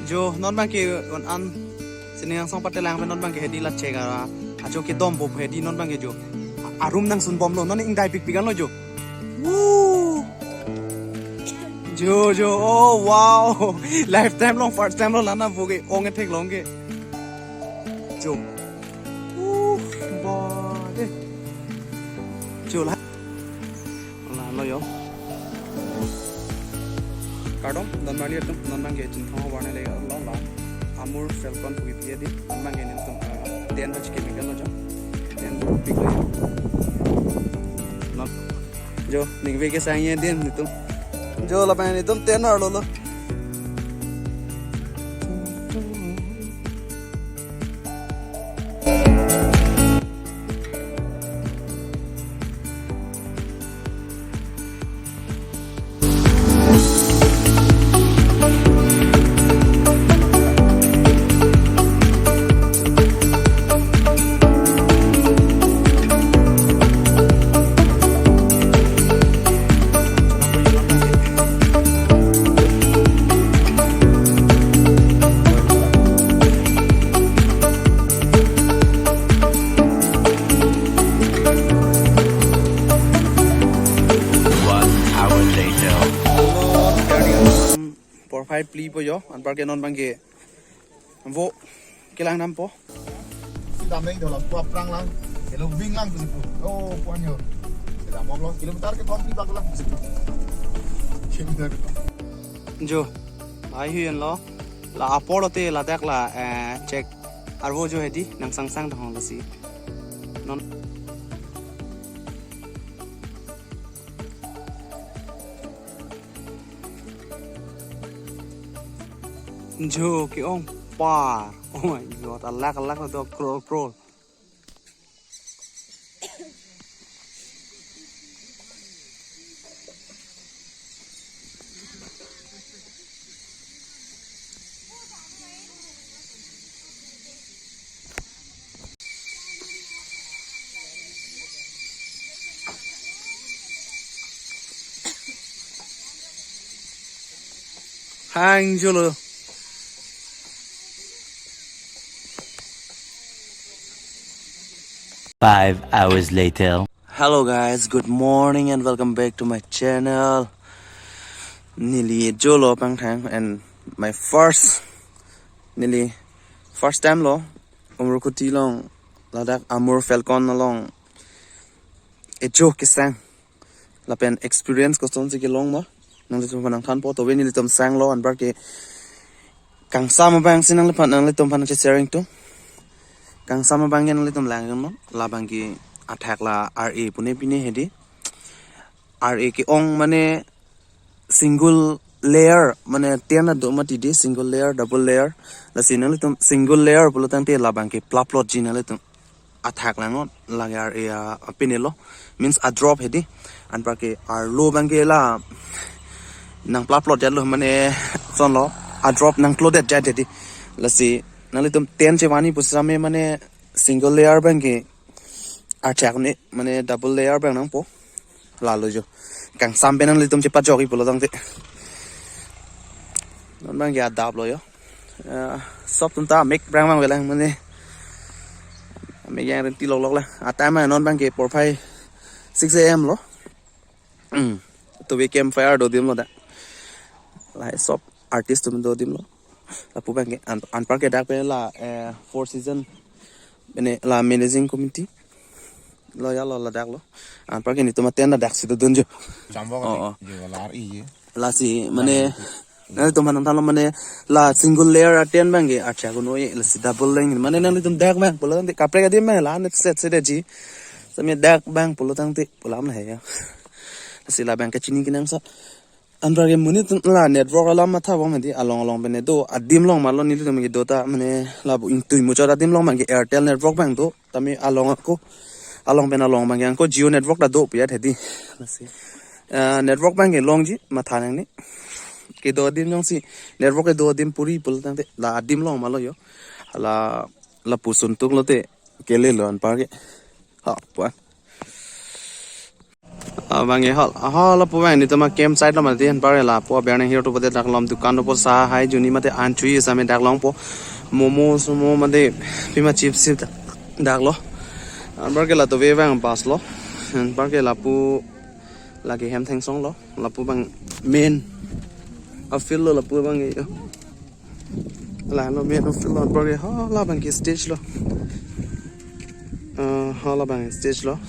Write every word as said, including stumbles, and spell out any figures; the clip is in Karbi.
Jo, non abangke un an sining angsong patelang pen non abangke hedi la chek ara. Ajo kedom bom hedi non abangke jo. A-, arum nangsun bomlo, non ingdai pikpik anlo jo. Woo! Jo, jo, oh wow. Lifetime along first time lo la nangvo ke-ong theklong ke. Jo. Uh, ba de. Jo la. La lo jo. Kardom, donmarli atum, non abangke Chinthong havar nang le lo la. Amur Falcon pu kipi hedi, non abangke nelitum, eh, tent ta chikimik lo jo. Tent pik lo jo. Non. Jo, ningve kesang ye din nelitum. Jo, lapen nelitum tent arlo lo. One hour later. Porphai phli po jo, anparke non abangke vo kelang dampo. Si dam nang dolang, pu aphrang lang, kilo ving lang pusi pu. Oh, puan jo. Si dam bom lo, kilometer kethom phli bak lang pusi pu. Kilometer kethom. Jo, ai hui anlo. La apor lote ladak la, eh, chek arvo jo hedi, nangsangsang dong lasi. Non. Jo ke-ong par. Oh my God, alak alak do crore crore. Hang jolo. Five hours later. Hello guys, good morning and welcome back to my channel. Neli jolo pangthang and my first, neli first time lo Umrukhuti along ladak Amur Falcon along ejo kesang lapen experience kosonsi kelong ma nanglitum aphan nangthanpo. Tobe nelitum sanglo, anparke kangsam abang si nangliphan, nanglitum aphan si sharing tu. Kangsam abang ke nanglitum lang no, labang ke athak la R A pune pine hedi. R A ke-ong mane single layer, mane tent ado mati di, single layer, double layer. Lasi nanglitum single layer pulo tangte labang ke plaplotji nanglitum athak lang non, lake R A apine lo, means a drop hedi. Anparke arlo abang ke la nang plaplot jat lo, mane son lo, a drop nang klot jat hedi. Lasi nanglitum tent chevangji pusitame mane single layer abang ke athak ne, mane double layer abang nangpo. Lalo jo. Kangsam pen nanglitum chepajokji pulo tangte. Non abang ke adap lo jo. Ah, sop atum ta mek brang mang velang mane. Mek yang renti lok lok la. Atam non abang ke porphai six A M lo. Hmm. Tobe campfire do adim lo da. Lahai sop artist atum do adim lo. Lapu abang ke an-, anparke dak pen la, eh, Four Season. Mane la managing committee lo ya lo ladak lo. Anparke nelitum atent dak si dodun jo. Chambok. Oh, oh. Jo la R A ye. Lasi mane nanglitum aphan nangthanlo mane la single layer atent abang ke athak un-e, lasi double layer mane nanglitum dak abang pulo tangte kaprek adim abang la net set sedetji. Sami dak abang pulo tangte pu alam la he ya. Lasi labang ke chini kenangsot. Anparke monit atum la network alam matha bom hedi, along along pen do adim along ma lo nelitum kedo ta mane lapu ingtui muchot adim along abang ke Airtel network abang do, tame along ako, along pen along abang ke ako Jio network ta do pu ya hedi. Lasi, eh, network abang ke longji matha nangne. Kedo adim jongsi network kedo adim puri pulo tangte la adim along ma lo jo. La, lapuson tuk lote kele lo anparke. Ha, puan. Abang e hol, hol lapu abang nelitum a-campsite lo mati, anparke lapu aber nang hero to pote dak lom dukan dopo, sa hai juni mate an chui same dak longpo, momo somo mate pima chips sip dak lo. Anparke la to ve abang pass lo. Anparke lapu lake hem thengsong lo. Lapu abang main a-field lo lapu abang e. Lalo main a-field lo, anparke hala abang ke stage lo. Ah, hala abang stage lo.